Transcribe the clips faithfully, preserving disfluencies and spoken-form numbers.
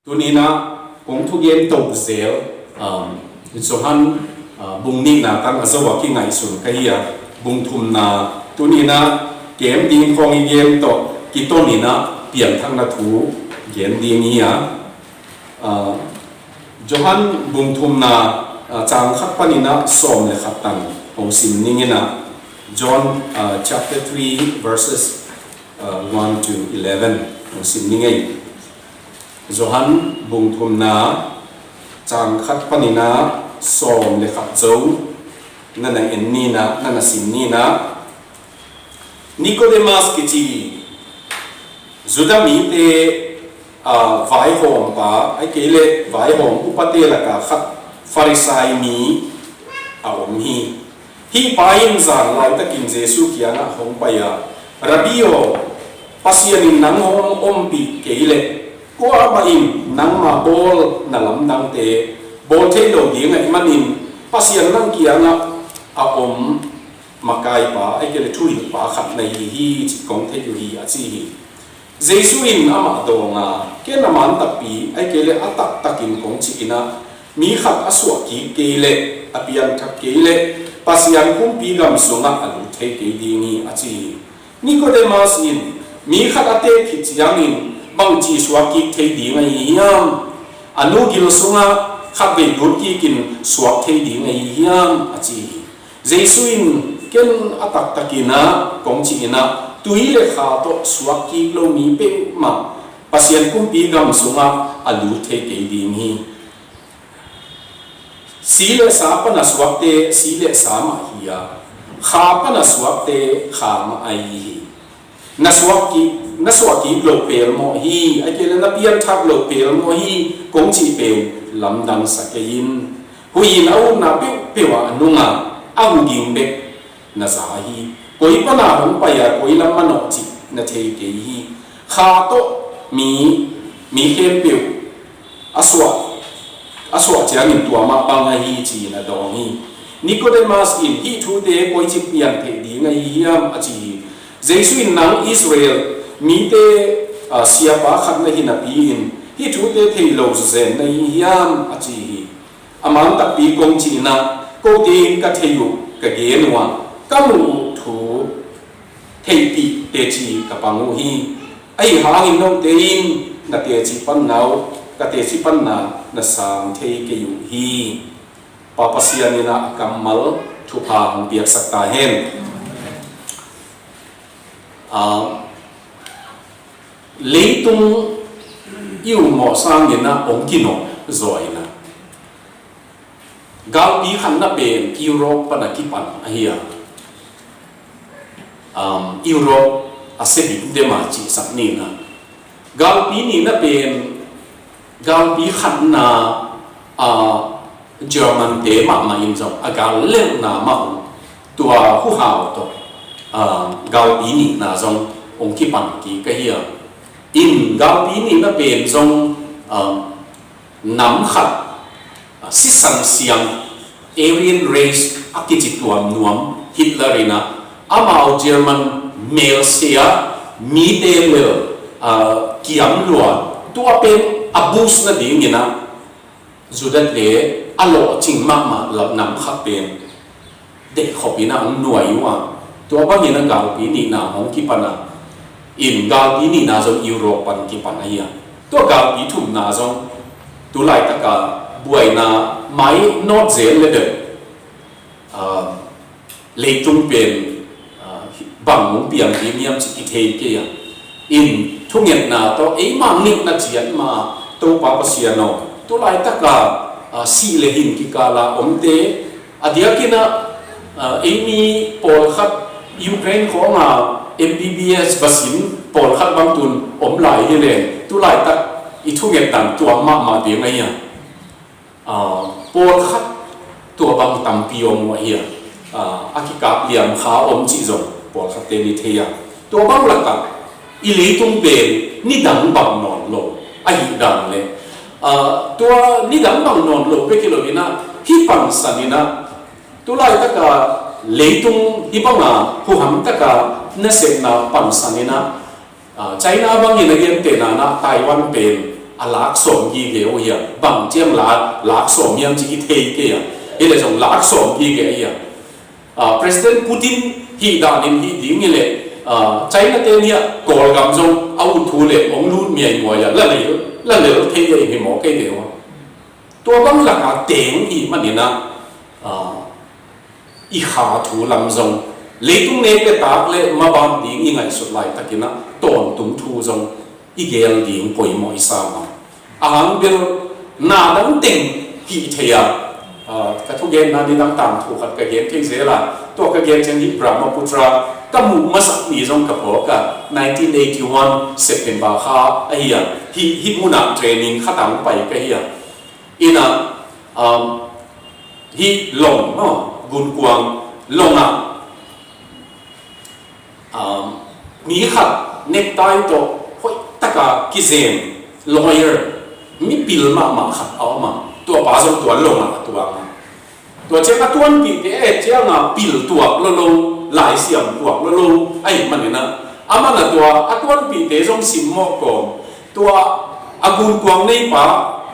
Tuni-in ah kong thugen to zel, um, Johan, uh, bung nihna tang a zo a kingaihsun ka hi a, bung thumna tuni-in ah kem ding khawng i gen tawh kiton in ah piangthakna thu gen ding hi a, uh, Johan bung thumna, uh, cang khat panin ah sawm le khat tan hong sim ning in ah, John, uh, chapter three, verses, uh, one to eleven hong sim ning ei. Johan bung thumna, cang khat panin ah sawm le khat zo, na na en ni in ah, na na sim ni in ah. Nikodemas kici Judah mite, aa, vaihawmpa, ahih kei leh vaihawm upate laka khat Farisai mi a om hi. Hih pa in zan laitakin Jesuh kiangah hong pai a, "Rabbi aw, Pasian in nang hong ompih kei leh, kuamah in nangma bawl na lamdangte bawl thei lo ding ahih manin Pasian nang kiangah a om makaipa, ahih kei leh thuhilhpa khat na hi hi, cih kong thei uh hi," a ci hi. Jesuh in amah dawng a, "Ken a man takpi, ahih kei leh a taktakin kong cih in ah, mi khat a suah kik kei leh, a piangthak kei leh, Pasian kumpi gam sungah a lut thei kei ding hi," a ci hi. Nikodemas in, "Mi khat a teek khit ciangin bangci suak kik thei ding ahi hiam? A nu gil sungah khatvei lut kikin suak thei ding ahi hiam?" a ci hi. Jesuh in, "Ken a taktakin ah kong cih in ah, tui le kha tawh suak kik lo mi peuhmah Pasian kumpi gam sungah a lut thei kei ding hi. Si le sa pana suakte si le sa mah hi a, kha pana suakte kha mah ahi hi. Na suak kik, na suah kik loh pelmawh hi, ahih kei leh na pianthak loh pelmawh hi, kong cih pen lamdang sa kei in. Huih in a utna peuhpeuh ah a nung a, a hu ging bek na za hi. Koi pana hong pai a, koi lam manawh cih na thei kei hi. Kha tawh mi, mi khempeuh a suah, a suah ciangin tua mah bang ahi," ci-in a dawng hi. Nikodemas in, "Hih thute koici pian theih ding ahi hiam?" a ci hi. Jesuh in, "Nang Israel mite, aa, siapa khat na hi napi-in hih thute thei lo zen na hi hiam?" a ci hi. "A man takpi kong cih in ah, kote in ka thei uh ka gen uh a, ka muh uh thu theihpih teci ka pang uh hi. Ahi hangin note in na teci panna uh, ka teci panna na sang thei kei uh hi." Pa Pasian in ah a kammal thupha hong piaksak ta hen. Aa, leitung i ummawh sangin ah hong kinawh zaw in ah, galpi khatna pen Europe pana kipan ahi a, um, Europe a sebik dema cihsak ni in ah, galpi nihna pen galpi khatna, a, German te mahmah in zong a gal lelhna mah uh, tua huhau tawh, a, galpi nihna zong hong kipan kik ahi a. In galpi nihna pen zong, a, nam khat, a, sisan siam, Aryan race a kici tuam nuam Hitler in ah, amau German melse a, mite lel, a, kiam lua, tua pen a boost nadingin ah, Judah te a lawhcing mahmah lam nam khat pen deihkhop in ah hong nuai uh a, tua bangin ah galpi nihna hong kipan a, in galpi nihna zong Europe pan kipan ahi a. Tua galpi thumna zong tu laitak a buaina mai nawt zel le bel, a, leitung pen, a, bang hong piang ding hiam cih i thei kei a. In thungetna tawh eimah ngeina ciat mah, Topa Pasian aw, tu laitak a, a, sih le hin kikal a omte, a diakin ah, a, eimi pawlkhat Ukraine khawng a M B B S va sim pawlkhat bang tun om lai hi leng, tu laitak i thunget dan tuam mahmah ding ahi a. A, pawlkhat tua bang tampi om uh ahi a, a, a kikap liam kha om cih zong pawlkhat te ni thei a. Tua bang lakah i leitung pen nidang bang nawn lo ahih dan le, a, tua nidang bang nawn lo bek hi lo in ah, hih pansan in ah, tu laitak a leitung hih bang a huham tak a nasepna pansan in ah, a, China bangin a gentehna in ah Taiwan pen a lak sawm gige uh hiam? Bang ciang la, lak sawm hiam ci i thei kei a. Hi le zong lak sawm gige a hiam? Ah, President Putin hih danin hih ding hi le, ah, China te nih a Kawlgam zong a ut thu le hong lut miaimuai a, la lel, la lel thei a, i hi maw kei te uh. Tua bang laka teng i hih manin a, ah, i kha thu lam zong, leitung nek le tak le maban ding i ngaihsut laitakin a tawntung thu zong i gel ding poimawh i sa mah. A hang bel na dang teng hih thei a, ah, ka thugenna nidang tangthu khat ka gen thei zel a, tua ka gen ciang hih Brahmaputra ka muh masak ni zong ka phawk a, nineteen eighty-one September kha ahi a, hih, hih munah training khat ah pai ka hi a. Ina, um, hih long, no, Gunkuang long ah, um, mi khat necktie tawh hoih taka kizem lawyer, mipil mahmah khat a om a, tua pa zong tua long ah a tuang a. Tua ciang a tuanpihte a et ciang a pil tuak lolo, laisiam tuak lolo ahih manin a, aman a tua a tuanpihte zong simmawh kawm, tua a Gunkuang neipa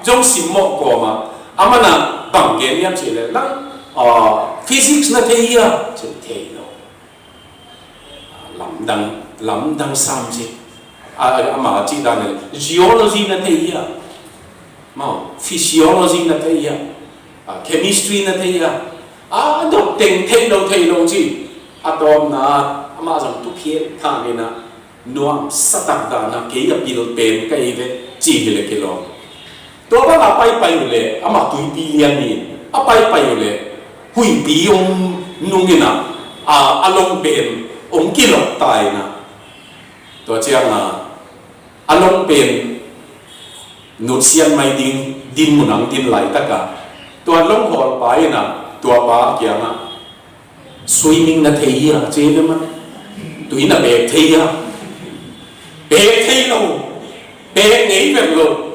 zong simmawh kawm a, aman a bang gen hiam cih leh, nang, ah, physics na thei hia? Ci, thei lo. Lamdang, lamdang sam ci. A, ama cih dan leh, geology na thei hia? Maw, physiology na thei hia? A, chemistry na thei hia? A, dot teng thei lo, thei lo ci. A tawpna, amah zong thupian thanin a, nuamsa tak dan a, kei a pil pen ka hi ve, ci hi le kilawm. Tua bang a paipai uh leh, amah tuipi lian ni, a paipai uh leh, huihpi om nung in a, a, a long pen om kilawm ta in a. Tua ciang a, a long pen nutsiat mai ding, din mun ah hong din laitak a, tua long hawlpa in a, tua pa kiangah, swimming na thei hia, ci ve man. Tui na bek thei hia? Bek thei lo. Bek ngei vet lo.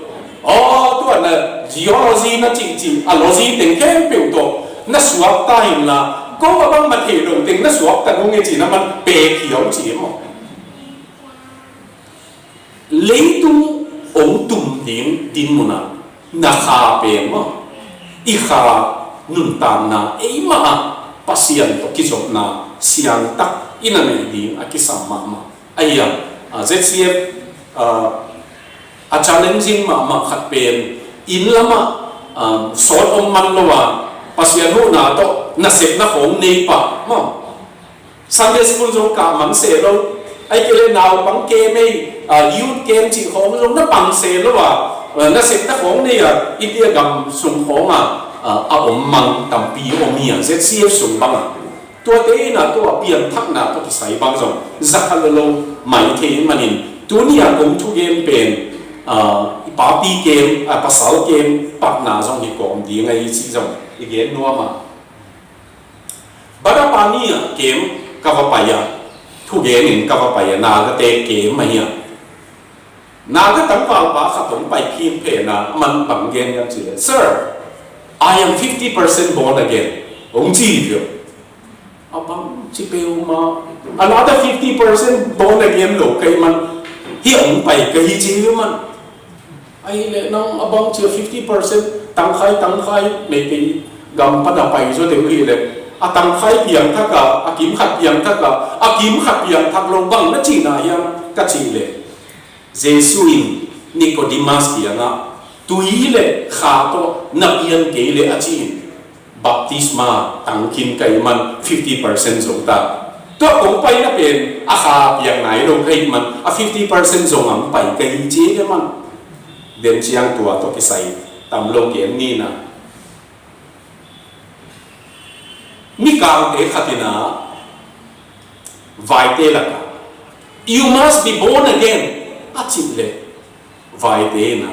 Aw, tua na geology na cihcih, a logy teng khempeuh tawh na suakta inla, ko a bangmah thei lo teng na suakta nung e, ci na man, bek hi a, ci maw. Leitung hong tum ding dinmun ah na kha pen maw, i kha nuntakna, eimah ah Pasian tawh kizopna siangtak i na neih ding a kisam mahmah. Ahi a, ah, Z C F, ah, a challenging mahmah khat pen, inn lamah, ah, sawt om man lo a, Pasian huhna tawh nasepna khawng nei pah maw. Sunday school zong kah man seh lo. Ahih kei leh naupang camp ei, ah, youth camp cih khawng zong na pang seh lo a, ah, nasepna khawng nei a, India gam sung khawng a, ah, a om mang tampi om hi a, Z C F sung bang a. Tuate in a, tua pianthakna tawh kisai bang zong za kha lo lo mai thei manin, tuni a kong thugen pen, ah, i papi camp, ah, pasal camp pakna zong hi kawm ding ahi cih zong i gen nuam a. Badapani ah camp ka va pai a, thugen in ka va pai a, Nagate camp ahi a. Naga tangvalpa khat hong pai khin phen a, aman bang gen hiam cih leh, "Sir, I am fifty percent born again," hong ci hi a. A bang ci peuhmah, another fifty percent born again lo ka hih man, hih hong pai ka hi ci hi man. Ahih leh nang a bang ci a fifty percent, tangkhai, tangkhai, Meitei gam pan a pai zaw deuh hi leh, a tangkhai piangthak a, a kim khat piangthak a, a kim khat piangthak lo, bang na cihna hiam ka cih leh, Jesu in Nicodemus kiangah, tui le kha tawh na pian kei leh a ci in, baptisma tang khin ka hih man fifty percent zo ta. Tua kong paina pen a kha piang nai lo ka hih man a fifty percent zong hong pai ka hi ci hi man. Den ciang tua tawh kisai tam lo gen ni na. Mikangte khat in a, vaite lakah, "You must be born again," a cih leh, vaite in a,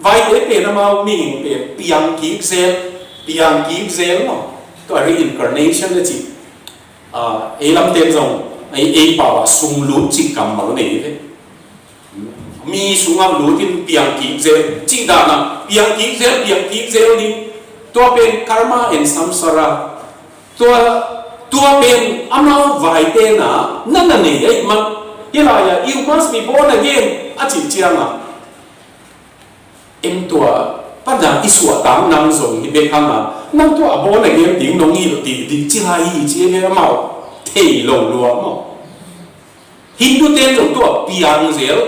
vaite pen amau mihing pen piang kik zel, piang kik zel maw. Tua reincarnation a cih, ah, ei lamten zong, ei, ei pau ah sunglut cih kammal nei ve. Mi sungah lut in piang kik zel, cih dan a, piang kik zel, piang kik zel ding. Tua pen karma and samsara. Tua, tua pen amau vaite na, na na nei ahih man. Hih lai ah, "You must be born again," a cih ciang a, Em, tua pana i suahtak nang zong hi bek hang a, nang tua a born again ding nong hi lo dih dih ci lai hi ci e, amau thei lo lua maw? Hindu ten zong tua piang zel,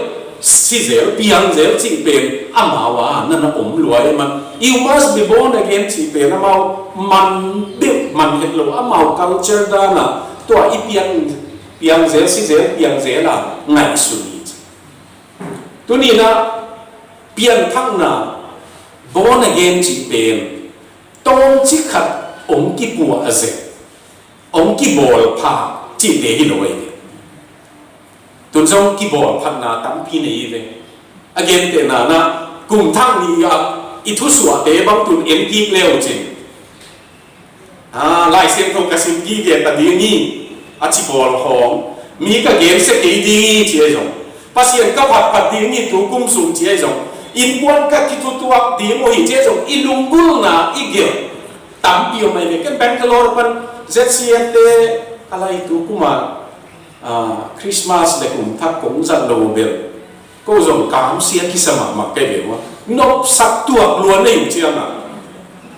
si zel, piang zel cih pen amau a na na om lua e man. You must be born again cih pen amau man deuh man het lo, amau culture dan a tua i piang, piang zel, si zel, piang zel a ngaihsun hi ci. Tuni na pianthakna, born again cih pen tawmcik khat hong kipuah zek, hong kibawl phak cihte hi lo ei. Tun zong kibawl phatna tampi nei hi ve. A gentehna na, kum thak ni a i thusuahte bang tun en kik le uh cin, a, Lai Siangtho ka sim gige ta ding hi, a ci bawl khawng. Mi ka gensia kei ding hi ci ahi zong, Pasian ka phatphat ding hi tu kum sung ci ahi zong, innkuan ka kithutuak ding uh hi ci ahi zong, i lunggulhna i gelh tampi om ahi ve. Ken Bangalore pan Z C F te a lai tu kum a, a, Christmas le kum thak kong zat lo bel ko zong kamsia kisa mahmah kei ve ua. Nopsak tuak lua nei uh ciang a,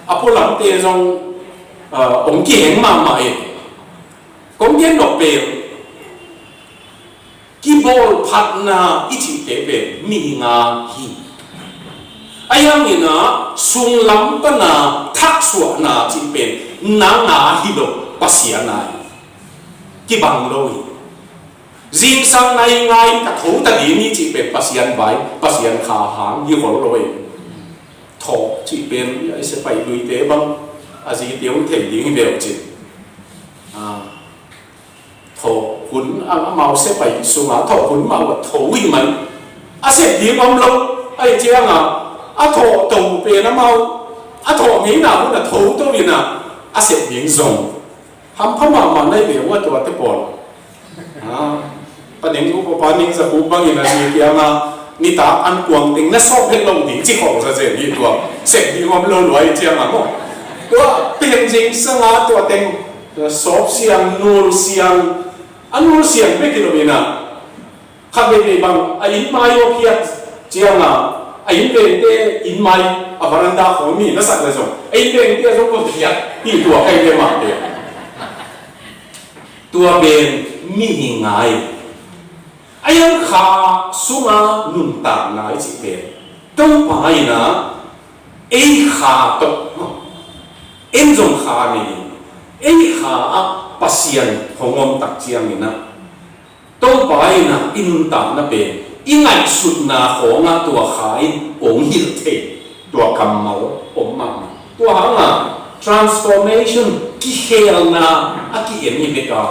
a pualamte zong, a, hong kiheng mahmah e. Kong gen nop pen, kibawl phatna i cihte pen mihing a hi. A hiangin a sunglam pana thaksuahna cih pen nang a hi lo, Pasian a hi. Kibang lo hi. Zingsang nai ngai ka tho ta ding hi cih pen Pasian vai, Pasian kha hang hi khol lo hi. Thawh cih pen a i sepaih luite bang a zite hong thei ding hi ve uh cin. A, thawh hun a, amau sepaih sungah thawh hun mah uh a tho hi man. A sep ding om lo, a hi ciang a, a thawh to pen amau a thawh ngeina hun a tho to in a, a sep ding zong hampha mahmah nai ve ua tuate pawl. A, Pa Neng uh, Pa Neng Za Khup bangin a zi kiang a, nitak an kuang teng na sawp het lo ding ci khawng za zen hi tua. Sep ding om lo lua hi ciang a maw. Tua pen zingsang a tua teng sawp siang, nul siang, a nul siang bek hi lo in a. Khat veivei bang a inn mai aw phiat ciang a, a inn vengte inn mai a veranda khawng mi na sak le zong, a inn vengte a zong ko phiat hi tua kai ve mahte. Tua pen mihing a hi. A hiang kha sunga nuntakna i cih pen Topa in a ei kha tawh, en zong kha nei, ei kha ah Pasian hong om tak ciangin a, Topa in a i nuntakna pen i ngaihsutna khawng ah tua kha in hong hilh thei, tua kammal om mahmah. Tua hang a transformation, kikhelna a ki-en hi bek a,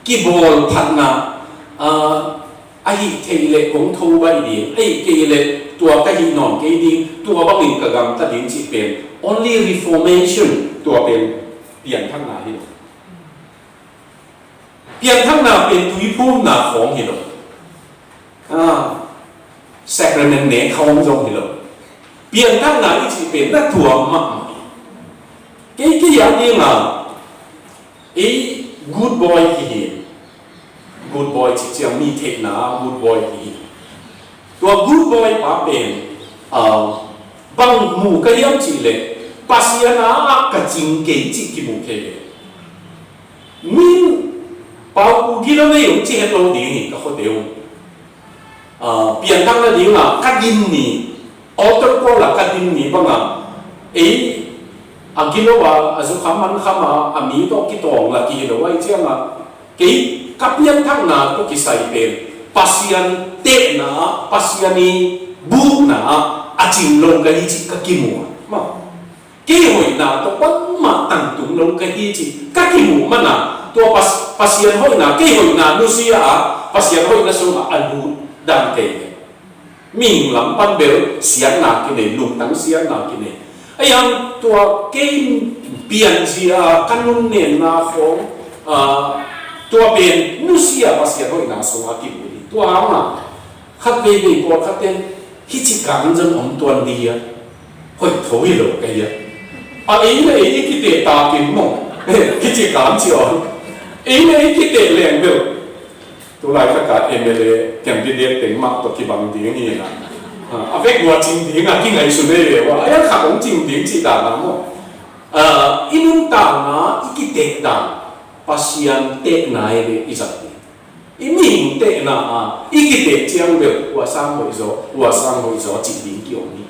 kibawl phatna, a, a hih theih leh kong tho baih ding, a hih kei leh tua ka hih nawn kei ding, tua bangin ka gamta ding cih pen only reformation, tua pen pianthakna hi lo. Pianthakna pen tuiphumna khawng hi lo. A, sacrament nek khawng zong hi lo. Pianthakna i cih pen na tuam mahmah. Kei, kei a ding a, ei good boy kihi. Good boy cih ciang mi theihna good boy kihi. Tua good boy pa pen, a, bang mu ka hiam cih leh Pasian a ka cing kei cih kimu kei ve. Min pau ku gilo nei ung ci het lo ding hi ka khuate uh. A, pianthakna ding a ka din ni, altar call a ka din ni bang a, ei, a gilo a, a zukham mankham a, a mi tawh kitawng la kihi lo a hi ciang a, kei ka pianthakna tawh kisai pen Pasian tehna ah, Pasian i bukna ah a cing lo ka hi cih ka kimu a. Maw. Kei hoihna tawh bangmah tangtung lo ka hi cih ka kimu man a, tua Pas-, Pasian hoihna, kei hoihna nusia a, Pasian hoihna sungah a lut dan kei. Mihing lam pan bel siatna kinei, lungtang siatna kinei. A hiang tua kei pianzia, ka nunnenna khawng, a, tua pen nusia Pasian hoihna sungah kimu hi. Tua hang a, khat veivei pawlkhat ten, hih ci kan zong om tuan dih a, hoih tho hi lo ka hi a. A ei le ei i kiteh takin maw. Hih ci kan ci aw. Ei le ei kiteh leng bel. Tulai khat ka M L A candidate teng mah tawh kibang ding hi na. A vek ua cing ding a kingaihsun ei ve ua, a iang khat hong cing ding cih dan a maw. I nuntakna i kiteh dan Pasian tehna ei ve i zat ding. I mihing tehna a i kiteh ciang bel ua sang hoih zaw, ua sang hoih zaw cih ding kiom hi.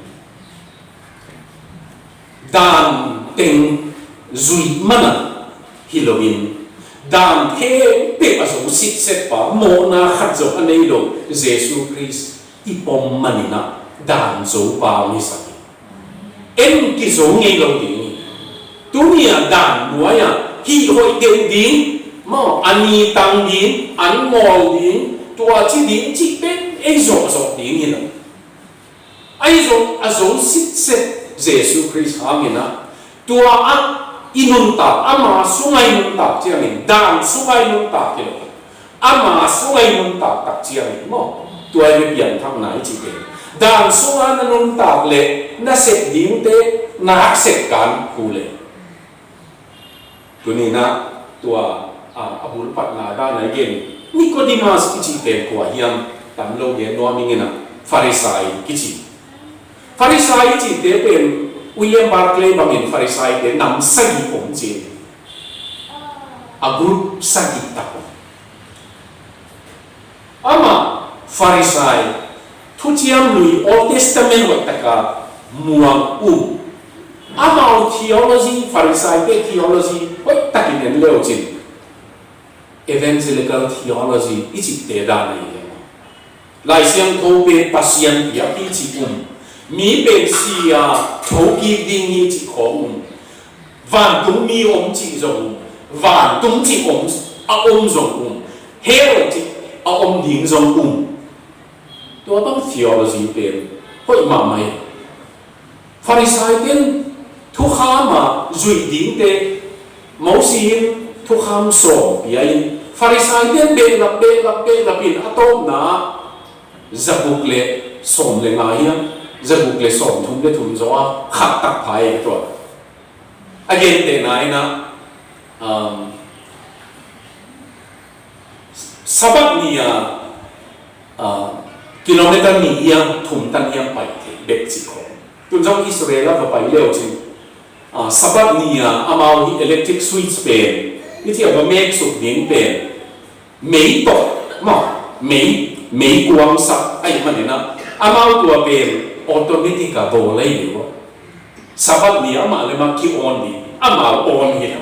Dan teng zuih mana hi loin, dan khempeuh a zo sitset pa, mawhna khat zong a nei lo Jesu Khrist i pom maninah dan zo pa hong hisak hi. En kizo ngei lo ding hi. Tuni a dan nuai a hih hoih deuh ding maw, a ni tang ding, an ngawl ding, tua ci ding cih pen ei zawhzawh ding hi lo. Ahi zong a zo sitset Jesu Khrist hangin ah, tua ah i nuntak, ama sungah i nuntak ciangin, dan sungah i nuntak hi lo. Ama sungah i nuntak tak ciangin maw, tua i pianthakna i cih pen. Dan sungah na nuntak leh na sep dingte na haksep kan khu leh. Tuninah tua a, a bulpatna dan a i gen Nicodemus i cihte kua hiam, tam lo gen nuam inginah Farisai kici. Farisai i cihte pen William Barclay bangin Farisaite nam sagih om ci. A group sagih tak om. Amah Farisai, thuciam lui Old Testament hoih taka muang um. Amau theology, Farisaite theology hoih takin en leucin evangelical theology i cihte dan a i leng. Lai Siangtho pen Pasian piak hi cih um. Mi pen si a thokik ding hi cih khawng um. Vantung mi om cih zong um. Vantung cih om, a om zong um. Hell cih a om ding zong um. Tua bang theology pen hoih mahmah hi. Farisai ten thukham a zuih dingte, Mosi in thukham sawm pia in, Farisai ten behlap, behlap, behlap in a tawpna ah zaguk le sawm le nga hiam, zaguk le sawm thum le thum zaw a khat tak pha e tua. A gentehna in ah, um, Sabbath ni a, ah, kilometer nih hiam thum tan hiam pai thei bek cih khawng. Tun zong Israel a va pai leucin, ah, Sabbath ni a amau hi electric switch pen, i ci a va mek suk ding pen, mei tawh maw, mei, mei kuangsak ahih manin ah amau tua pen automatic a bawl ahi ding uh. Sabbath ni amah le mah ki-on ding, amau on hi lo.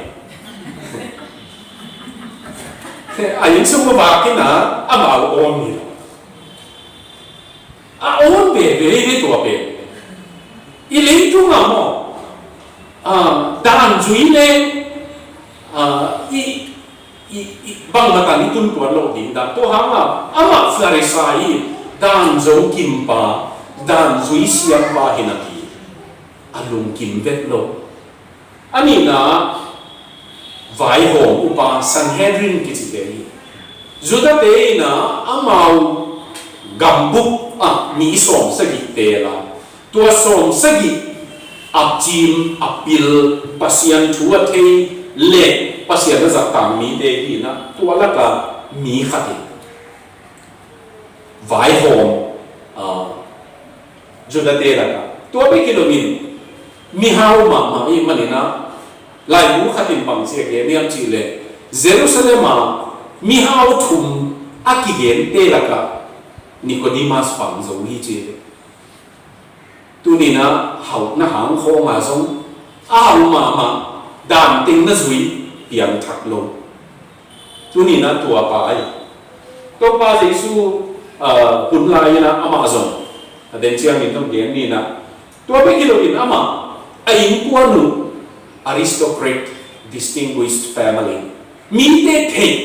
A inn sung mah vak in ah amau on hi lo. A on veve hi ve tua pen. I leitung ah maw, ah, dan zui le, ah, i, i, i bangmah tan i tun tuan loh ding dan. Tua hang ah amah Farisai, dan zo kimpa, dan zui siampa hi napi a lungkim vet lo. A nihna ah vaihawm upa Sanhedrin kicite hi. Judate in ah amau gambup ah mi sawm sagih teel a, tua sawm sagih a cim a pil, Pasian thu a thei le Pasian a zahtang mite hi in ah, tua lakah mi khat hi. Vaihawm, ah, Judate lakah. Tua bek hi loin mihau mahmah ahih manin ah, laibu khat in bang ci a gen hiam cih leh, Jerusalem a mihau thum a kigente lakah Nicodemus bang zo hi ci. Tuninah hauhna hang khawngah zong a hau mahmah, dan teng na zui piangthak lo. Tuninah tua pa hi. Topa Jesu, ah, hun lai-inah amah zong a den ciangin zong gen ninah, tua bek hi loin amah a innkuan uh aristocrat, distinguished family, mite theih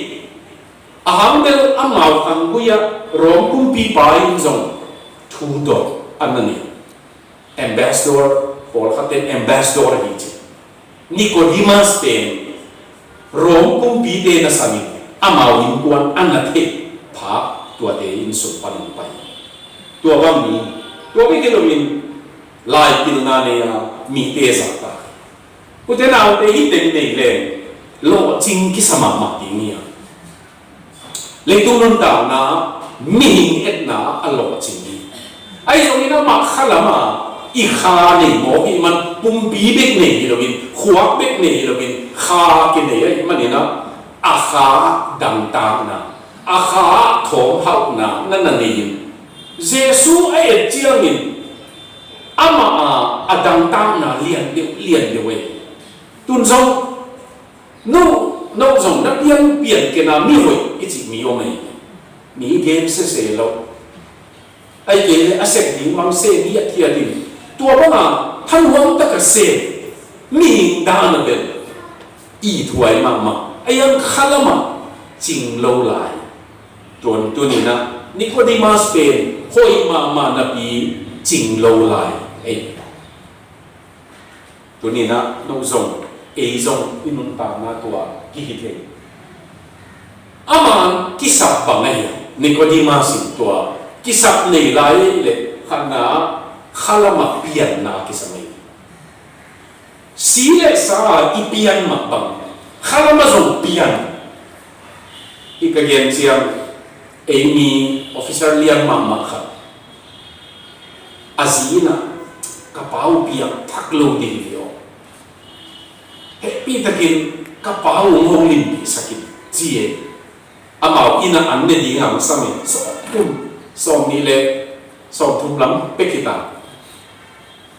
a hang bel amau khanggui-ah Rom kumpipa in zong thu dot a na nei. Ambassador, pawlkhatte ambassador ahi ci. Nicodemus pen Rom kumpite nasanin amau innkuan a na theih phak tuate inn sung pan hong pai. Tua bang mi, tua bek hi loin lai pilna nei a mite zahtak. Ute naute, hih teng nei leng lawhcing kisa mahmah ding hi a. Leitung nuntakna, mihing etna a lawhcing hi. Ahi zongin amah khalam a i kha nei mawk ahih man pumpi bek nei hi loin, khuak bek nei hi loin, kha kinei ahih manin ah a kha dangtakna, a kha thawmhauhna na na nei in, Jesu a et ciangin amah a, a dangtakna lian deuh, lian deuh ei. Tun zong no, no zong na pian pian kei na, mi hoih i cih mi om ei. Mi gen sese lo. Ai kei le a sek ding mang se mi a thiat in. Tua banga thanuam taka se, mihing dan a bel i thuai mahmah. Ai ang khalam a cing lo lai. Tuan tuninah Nicodemus pen hoih mahmah napi cing lo lai. Ei. Tuninah no zong, ei zong i nuntakna tua kihi thei. Aman kisap bang ahi a, Nicodemus in tua kisap nei lai le khatna khalam a pianna kisam ei. Si le sa i pian mah bang, khalam a zong pian. Hi ka gen ciang, ei mi officer lian mahmah khat a zi in ah, ka pa uh piang thak lo ding hi aw. Hehpih takin ka pa uh hong holimsak in ci ei. Amau inn ah an ne ding a hong sam in, sawm thum, sawm nih le sawm thum lam pek hi ta.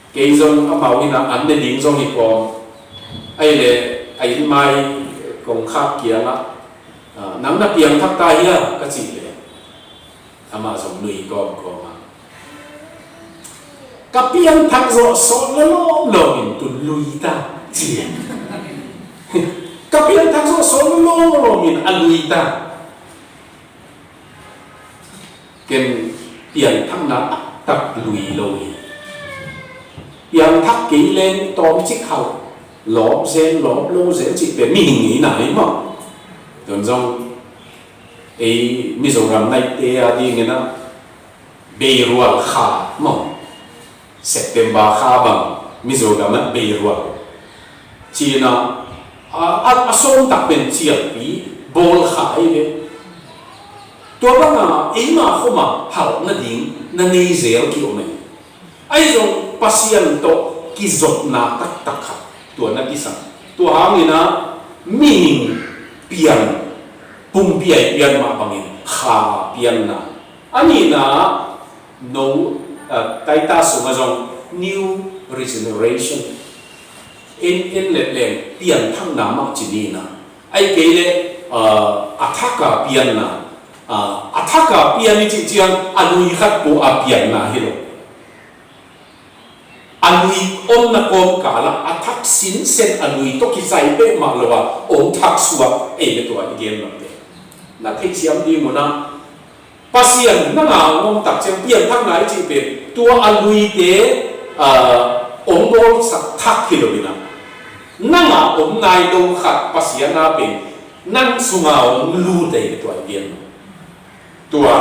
Kei zong amau inn ah an ne ding zong hi kawm. Ai le a inn mai kong khak kiangah, "Ah, nang na piang thak ta hia?" ka cih le amah zong nui kawmkawm a, "Ka piangthak zawh sawt lawmlawm in tun lui ta," ci. "Ka piangthak zawh sawt lawmlawm in a lui ta." Ken piangthakna taktak lui lo hi. Piangthak kei leng tawmcik hauh, lawp zen lawp lo zen cih pen mihing ngeina hi maw. Tun zong ei Mizoram naihte a dingin ah Beirual kha maw, September kha bang Mizoram ah Beirual ci-in ah, a, a, a sawm tak pen cialpi bawl kha ei ve. Tua banga eima khoma halh nading na nei zel ki-om ei. Ahi zong Pasian tawh kizopna taktak khat tua na kisam. Tua hangin ah mihing pian, pumpi a i pian mah bangin kha pianna. A nihna, no, ah, Titus sungah zong new regeneration, en, en letleng pianthakna mah ci nihna. Ai kei le, ah, a thak a pianna, ah, a thak a pian i cih ciang a lui khat pua a pianna hi lo. A lui omna kawmkal ah a thak sinsen a lui tawh kisai peuhmah lo a om thak suak ei le tua i gen lamte. Na theihsiam ding un ah Pasian nang a hong om tak ciang pianthakna i cih pen tua a luite, ah, hong bawlsak thak hi lo in ah, nang a om nai lo khat Pasian a pen nang sungah hong lut ei tua i gen. Tua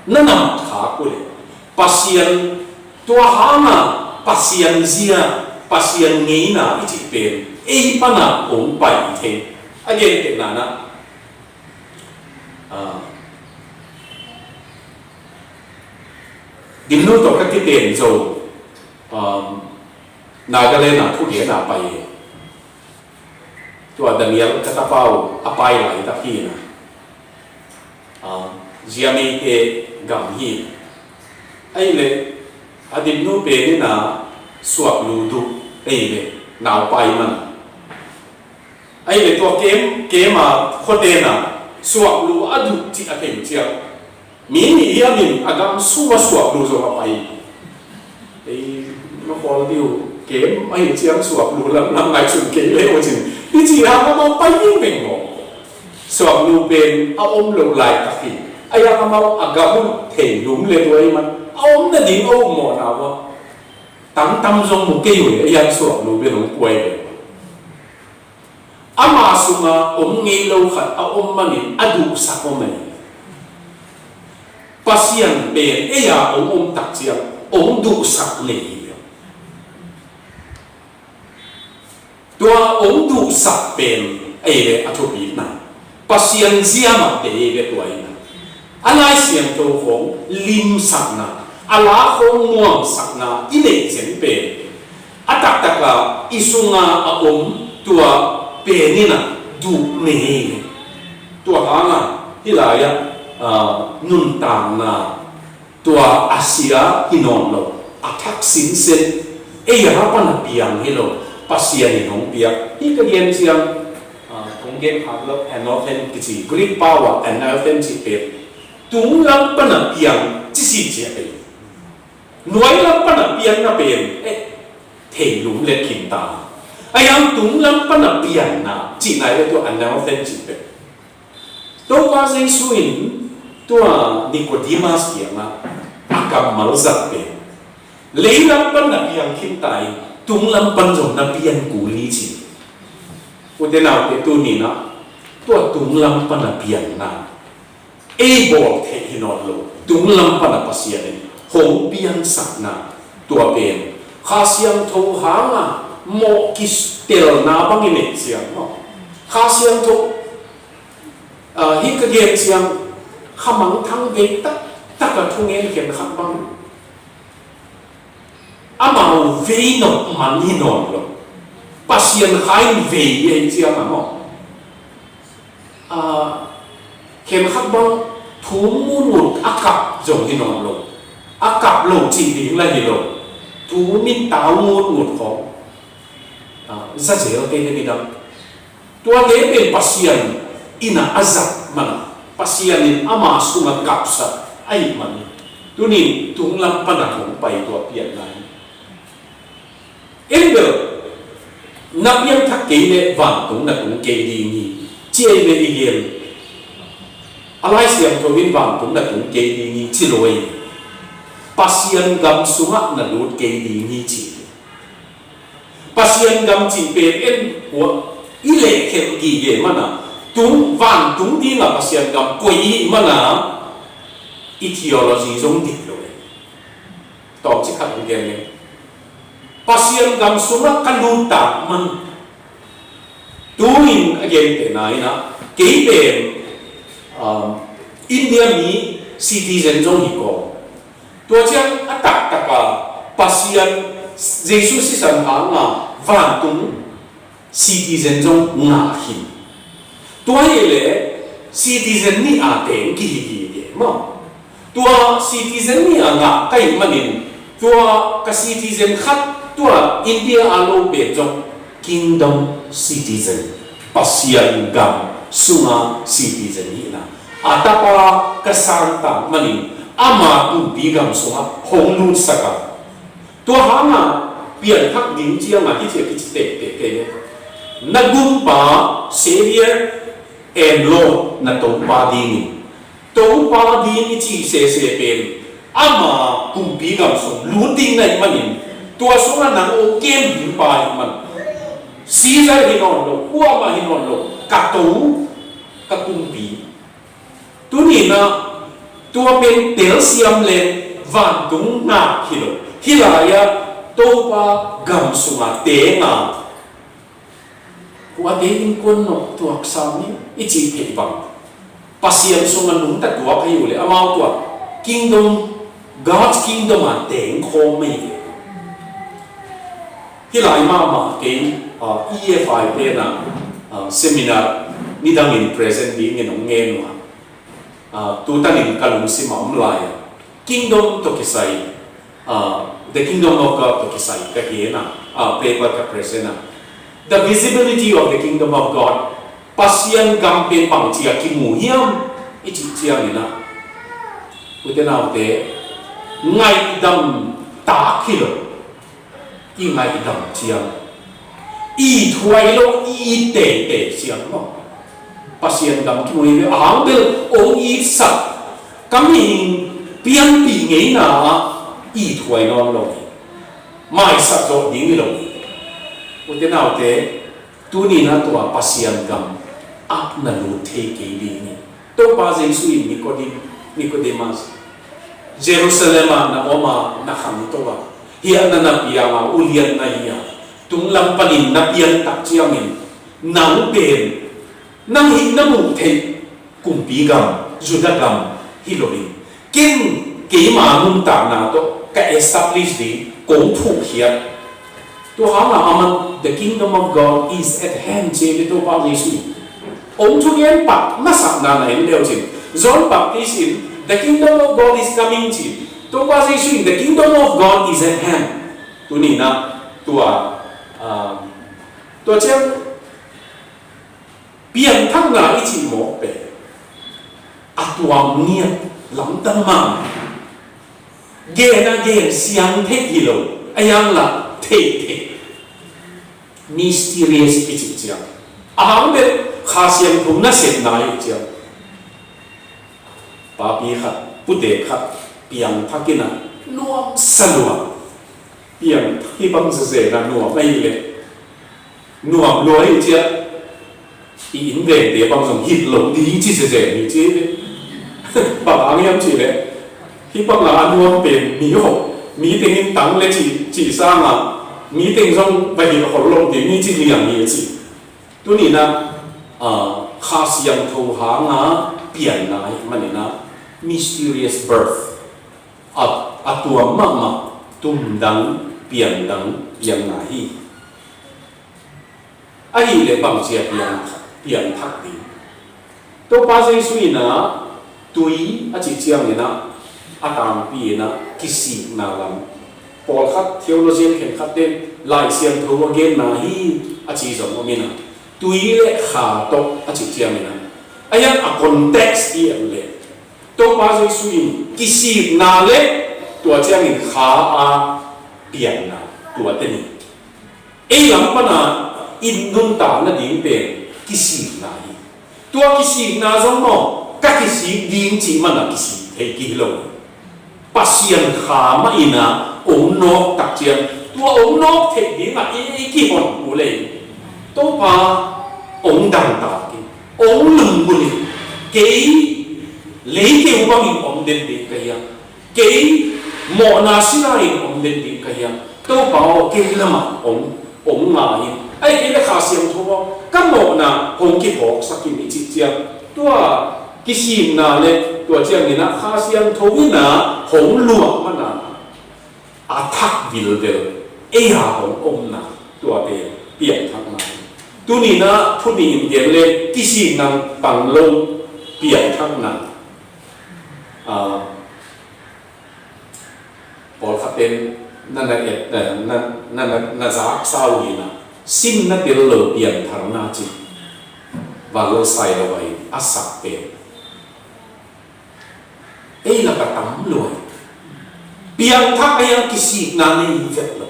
na nam khak uh leh Pasian, tua hanga Pasian zia, Pasian ngeina i cih pen ei pana hong pai thei. A gentehna na, ah, Dimnu tawh ka kiten zo, um, Nagaland a thugen a pai hi. Tua Daniel ka tapa uh a pai laitak hi na. Ah, Ziameite gam hi. Ahih leh a Dimnu pen in a suaklu duh, ahih leh naupai man. Ahih leh tua kem, kem a khuate na suaklu a duh cih a thei ciang, mi nih hiam in a gam sung a suaklu zong a pai. Ei, na khawl dih uh, kem ahih ciang suaklu lamlam ngaihsun kei le uh cin, i cih hang amau pai ding beng maw. Suaklu pen a om loh laitak hi. Ahi hang amau a gam uh thei lum le tua ahih man a om nading a um mawhna uh a, tamtam zong mu kei uh e, ahi hang suaklu pen hong kuai ve. Ama sunga om ngei lo khat a om manin a duhsak om ei. Pasian pen ei a hong om tak ciang hong duhsak nei hi. Tua hong duhsak pen ei le a thupitna. Pasian zia mah te ei le tua ina. A Lai Siangtho khong limsakna, a la khawng nuamsakna i neih zen pen a taktak a i sunga a om tua pen in a duh nei. Tua hang a hih lai-ah, ah, nuntakna tua a sia hi nawn lo, a thak sinsen, ei a pan a piang hi lo, Pasian in hong piak. Hih ka gen ciang, ah, kong gen khak lo, anothen kici, Greek pau ah anothen cih pen tung lam pan a piang ci si cia ei. Nuai lam pan a pianna pen, eh, thei lum le khin ta. A yang tung lam pan a pianna cihna ei le tua anothen cih pen. Topa Jesu in tua Nicodemus kiangah a kammal zat pen, lei lam pan na piang khin ta in, tung lam pan zong na pian kul hi ci. Ute naute, tuni-in ah tua tung lam pan a pianna ei bawl theih hi nawn lo, tung lam pan a Pasian in hong piansakna tua pen Kha Siangtho hanga mawh kitelna bang i neih ciang maw, Kha Siangtho, ah, hih ka gen ciang khamangthang vei taktak a thungen khen khat bang amau vei nop man hi nawn lo. Pasian Kha in vei hi ciang a maw, ah, khen khat bang thum ngut ngut a kap zong hi nawn lo. A kap lo cih ding la hi lo. Thum in tau ngut ngut khawng, ah, za zel te hi ni dang. Tuate pen Pasian in a a zat man a, Pasian in ama sungah kapsak ahih man hi. Tuni-in tung lam pan a hong pai tua pianna hi. En bel, na piangthak kei leh vantung na tung kei ding hi, ci ei ve i gen. A Lai Siangtho in vantung na tung kei ding hi ci lo ei. Pasian gam sungah na lut kei ding hi ci. Pasian gam cih pen en kua i lehkhelh gige man a, tung, vantung dingah Pasian gam koi i hih man a, i theology zong dik lo ei. Tawmcik khat hong gen leng, Pasian gam sungah ka lut tak man. Tu-in a gentehna in ah, kei pen, um, India mi citizen zong hi kawm. Tua ciang a taktak a Pasian Jesu sisan hanga vantung citizen zong ngah hi. Tua hi leh citizen nih a teng kihi gige maw. Tua citizen nih a ngah ka hih manin tua ka citizen khat tua India a lo pen zong kingdom citizen, Pasian gam sunga citizen hihna. A tapa ka san tak manin ama kumpi gam sungah hong lutsak a. Tua hanga pianthak ding ciangah hih ciah kici tektek kei ve. Na gumpa Savior en lo, na Topa dingin. Topa ding i cih sese pen ama kumpi gam sung lut ding na hih manin, tua sungah nang hong kem ding pa hih man. Caesar hi nawn lo, kuamah hi nawn lo, ka To, ka kumpi. Tuni-in ah tua pen telsiam leng vantung ngak hi lo. Hih lai-ah Topa gam sungah teng a, kuate innkuan nawh tuak sam ni i cih theih bang, Pasian sungah nungta tuak ahi uh leh amau tua kingdom, God's kingdom a teng khawm ahi ve. Hih lai mahmah kei, ah, E F I pen ah, ah, seminar nidangin present dingin hong ngen uh a, ah, tutanin ka lungsim a om lai a, kingdom tawh kisai, ah, the kingdom of God tawh kisai ka gen a, ah, paper ka present a, the visibility of the kingdom of God, Pasian gam pen bangci a kimu hiam i cih ciangin ah, ute naute, ngaihdam tak hi lo. I ngaihdam ciang, i thuai lo, i it teitei ciang maw, Pasian gam kimu hi ve. A hang bel hong itsak, ka mihing pianpih ngeina ah i thuai nawn lo hi. Maisak zawh ding hi lo hi. Ute naute, tuni-in ah tua Pasian gam ah na lut thei kei ding hi. Topa Jesu in Nicodim-, Nicodemus, Jerusalem ah na om a, na khangto a, hiah na na piang a, ulian na hi a, tung lam panin na pian tak ciangin, nang pen nang hih na muh theih kumpi gam, Judah gam hi lo in, ken keima nuntakna tawh ka establish ding kong thukkhiat. Tua hangah aman, "The kingdom of God is at hand," ci hi Topa Jesuh in. Hong thugen pak masakna na en leu cin, John Baptist in, "The kingdom of God is coming," ci. Topa Jesuh in, "The kingdom of God is at hand." Tuni-in ah tua, ah, tua ciang piangthakna i cih mawk pen a tuam ngiat lamdang mah. Gen a gen siang theih hi lo, a yang lah theih theih. Mysterious i cih ciang, a hang bel Kha Siangtho nasepna i cih ciang, papi khat, pute khat piangthak in ah nuamsa lua. Piangthak hi bang zezen a nuam ahih leh nuam lua hi ciah, i inn vengte bang zong hih lo ding ci zezen hi ci. Bang hang hiam cih leh, hih bang a nuam pen mi hawh, mi teng in tang le cih, cih sang a, mi teng zong va hih khol lo ding hi ci liang hi a ci. Tuni-in ah, ah, Kha Siangtho hang a pianna ahih manin ah, mysterious birth, a, a tuam mahmah, tumdang, piandang pianna hi. Ahih leh bang ci a piang, piangthak ding? Topa Jesuh in ah tui a cih ciangin ah, a tangpi in ah kisikna lam. Pawlkhat theologian khenkhatte Lai Siangtho a genna hi a ci zong om in ah, tui le kha tawh a cih ciangin ah, a yang a context i et leh, Topa Jesuh in kisikna le tua ciangin kha a pianna, tuate nih. Ei lam pan a i nuntak nading pen kisikna hi. Tua kisikna zong maw, ka kisik ding cih man a kisik thei kei hi lo. Pasian kha mah in ah hong nawk tak ciang, tua hong nawk theih ding ah i, i kihon uh leh, Topa hong dangtak in, hong lunggulh in, kei leikeu bangin om den ding ka hiam? Kei mawhna sila in om den ding ka hiam? Topa aw, kei lamah hong, hong nga in. Ahih kei leh Kha Siangtho aw, ka mawhna hong kiphawksak in i cih ciang, tua kisikna le tua ciangin ah Kha Siangtho in ah hong luah man a, a thak vilvel ei a hong omna, tua pen piangthakna. Tuni-in ah thu nih in gen le kisikna pang lo piangthakna. Ah, pawlkhat pen na, na et, na, na, na, na zaksa uh in ah, simna tel lo piantharna ci. Vanlal Sai Lo Vai a sak pen ei lak ah tam lua hi. Piangthak a yang kisikna nei vet lo.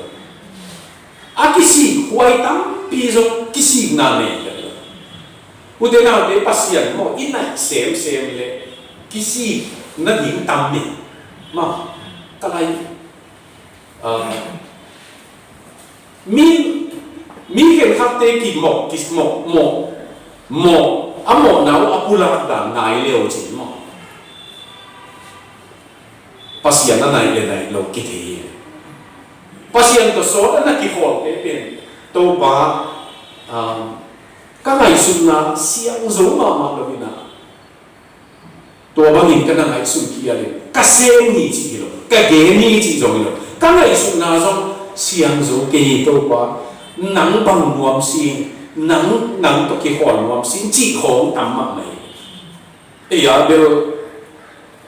A kisik huai tampi zong kisikna nei vet lo. Ute naute, Pasian maw i naih semsem leh kisik nading tam hi. Maw, ka lai, ah, mi, mi khenkhatte kimawh, kimawh, mawh, mawh, a mawhna uh a pulak dan nai leu cin maw, Pasian a naih le naih lo kithei hi. Pasian tawh sawt a na kikhawlte pen, Topa, ah, ka ngaihsutna siangzo mahmah lo in ah, tua bangin ka na ngaihsun khial in, ka sem hi cih hi lo, ka gen hi cih zong hi lo, ka ngaihsutna zong siangzo kei hi Topa, nang bang nuam sin, nang, nang tawh kikhawl nuam sin cih khawng tam mahmah hi. Ei a bel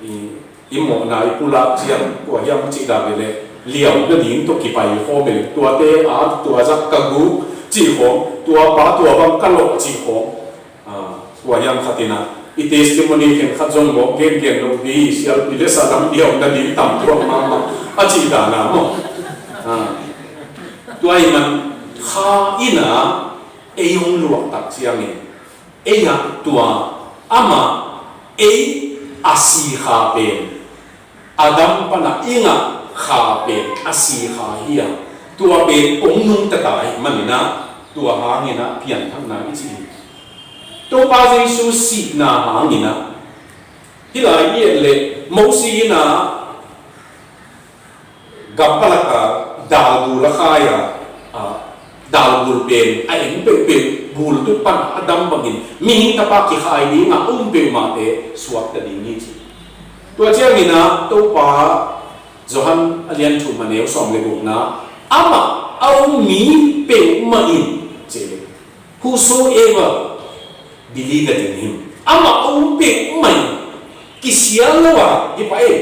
i, i mawhna i pulak ciang, kua hiam cih dan leh, liau nading tawh kipai khawm hi leh, tuate a, tua zak ka guk cih khawng, tua pa tua bang ka lawh cih khawng. Ah, tua hiam khat in ah, i testimony khenkhat zong mawk gengen lo ding hi, sialpi le salam liau nading tam tuak mahmah a cih dan a maw. Ah, tua ahih man Kha in ah ei hong luah tak ciangin, ei ah tua amah ei a si Kha pen, Adam pan a i ngah Kha pen a si Kha hi a, tua pen hong nungta ta ahih manin ah, tua hangin ah pianthakna i cih hi. Topa Jesuh sihna hangin ah, hih lai i et leh Mosi in ah gam palak a dalgul a khai a, a, dalgul pen a eng peuhpeuh gul tuk pan a dam bangin mihing tapa kikhai ding a um peuhmahte suakta ding hi ci. Tua ciangin ah Topa, Johan a lian thum a neu sawm le gukna, amah a um mi peuhmah in, ci, whosoever believeth in him. Amah a um peuhmah in, kisial lo a, hi pah e,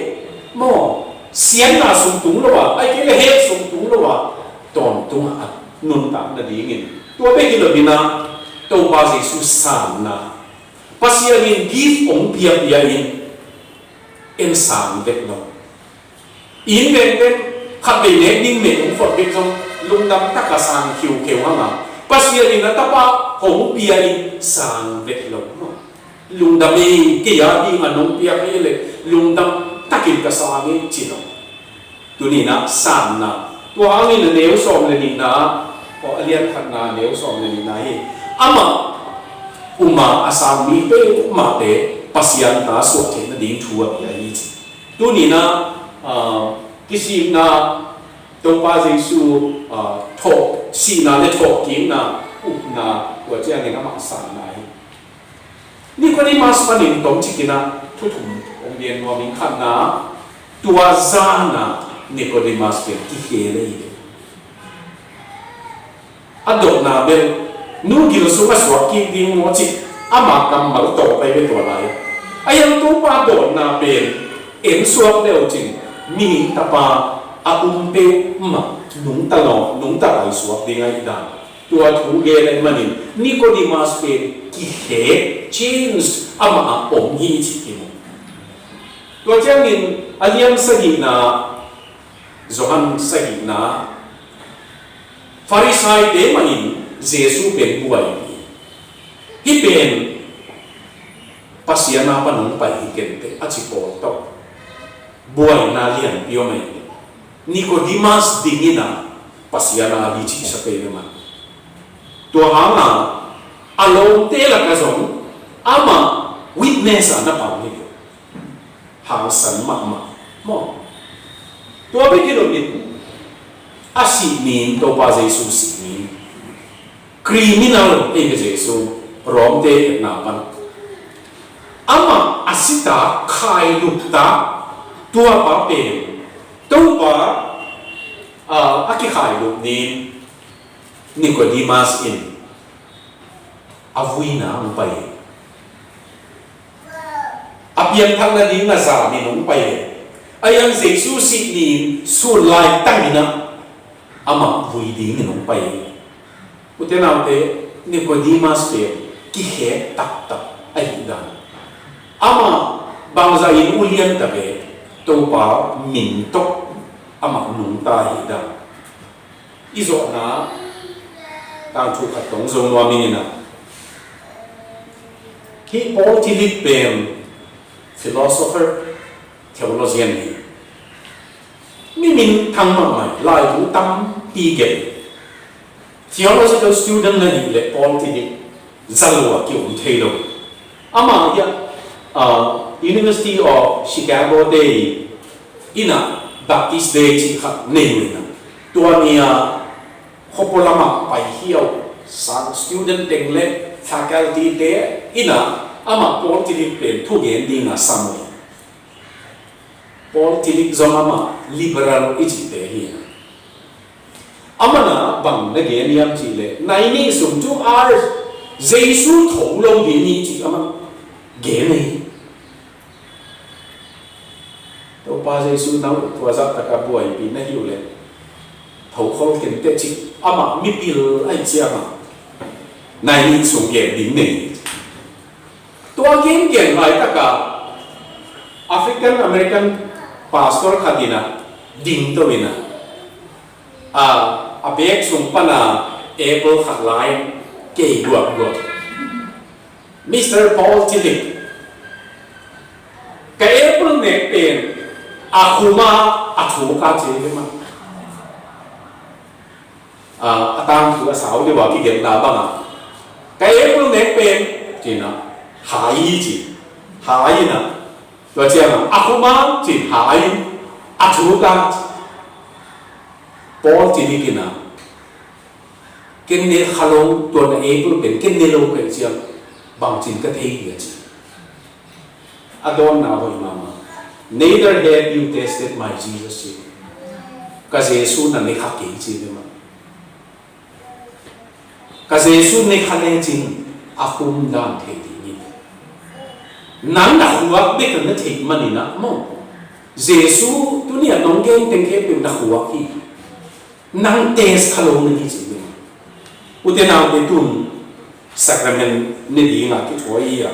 maw, siatna sung tung lo a, ahih kei leh hell sung tung lo a, tawntung a nuntak nadingin. Tua bek hi lo in ah, Topa Jesu sanna, Pasian in gift hong piapia in, en sang vek lo. Inn vengveng, khatvei nek ding meh hong phot bek zong, lungdam taka sang khiukheu hang a, Pasian in a tapa hong pia in sang vek lo. Lungdam ei, kei a ding a nong piak ei leh lungdam takin ka sang ei, ci lo. Tuni in ah sanna, tua hangin a neu sawm le nihna, aw, a lian khatna a neu sawm le nihna hi. Amah um a, a sang mi peuhmahte Pasian ta suah theih nading thu a pia hi, ci. Tuni in ah, ah, kisimna, Topa Jesu, ah, thawh, sihna le thawhkikna, upna, tua ciangin amah sanna hi. Nicodemus panin tomcik in ah thu thum hong gen nuam ing. Khatna, tua zan ah Nicodemus pen kikhel hi ve. A dotna bel, nu gil sung a suak kik ding maw, ci, ama kammal tawh pai ve tua lai. A hiang Topa dotna pen, en suak deuh cin, mihing tapa a um peuhmah nungta law, nungta pai suak ding ahih dan. Tua thu gen ahih manin Nicodemus pen kikhek, change, amah a om hi, ci hi mu. Tua ciangin a lian sagihna, Johan sagihna, Farisaite mah in Jesu pen buaipih. Hih pen Pasian a pan hong pai hi kei inteh, a ci pawl tawh buaina lianpi om hi. Nicodemus ding in ah Pasian a hi cihsa pen hi mah. Tua hang a, a lawmte lakah zong amah witness a na pang hi. Hangsan mahmah maw. Tua bek hi lo in, a sih ni in, Topa Jesu sih ni in, criminal ei ve Jesu, Rom-te etna pan. Amah a si ta, khailup ta, tua pa pen Topa, ah, a kikhailup ni in, Nicodemus in a vuina hong pai hi. A piangthak nading a zam in hong pai hi. A hiang Jesu sih ni in sun laitang in ah amah vui dingin hong pai hi. Ute naute, Nicodemus pen kikhek taktak ahih dan. Amah bangzah in ulian ta ve, Topa min tawh amah nungta ahih dan. I zawhna tangthu khat tawh hong zo nuam ing in ah, hih Paul Tillich pen philosopher, theologian hi. Mi minthang mahmah, laibu tampi gelh. Theological student na hih leh Paul Tillich za lo a ki-om thei lo. Amah hiah, ah, University of Chicago te in ah Baptist Day cih khat nei uh in ah, tua ni a khuapua lamah pai hiau sang student teng le faculty te in ah amah Paul Tillich pen thugen ding a sam uh hi. Paul Tillich zong amah liberal i cihte hi. Amah na bang na gen hiam cih leh, nai nih sung, two hours, Jesu tho lo ding hi cih amah gen hi. Topa Jesu na uh tua zah taka buaipih na hi uh leh, tho khol kei inteh cih amah mipil ahih ciangin nai nih sung gen ding nei hi. Tua gengen laitak a African American pastor khat in ah dingto in ah, a, a bag sung pan a apple khat la in kei guakguak. Mister Paul Tillich, ka apple nek pen a khum a, a thuk a, ci hi mah. A, a tangthu a sau deuh a kigelhna bang a, ka apple nek pen, ci in ah, hai ci, hai in ah, tua ciang a, a khum a, ci in hai in, a thuk a, ci. Paul Tillich in ah, ken ne kha lo, tua na apple pen ken ne lo ka hih ciang bangcin ka thei dia, ci. A dawnna hoih mahmah. Neither have you tested my Jesus, ci. Ka Jesu na ne kha kei, ci ve maw. Ka Jesu ne kha lecin a khum dan thei ding hi. Nang na khuak bek na theih manin ah maw, Jesu tuni a nong gen teng khempeuh na khuak hi. Nang test kha lo na hi, ci ding. U te nau te, tun sacrament ne dingah kithawi hi a,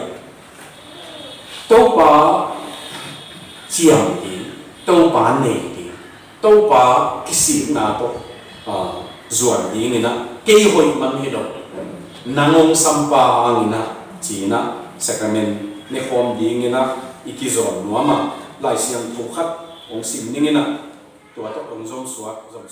Topa ciam ding, Topa nei ding, Topa kisikna tawh, ah, zuan dingin ah, kei hoih man hi lo, nang hong sampa hangin ah, ci-in ah sacrament ne khawm dingin ah i kizawn nuam a, Lai Siangtho khat hong sim ning in ah, tua tawh hong zom suak, zom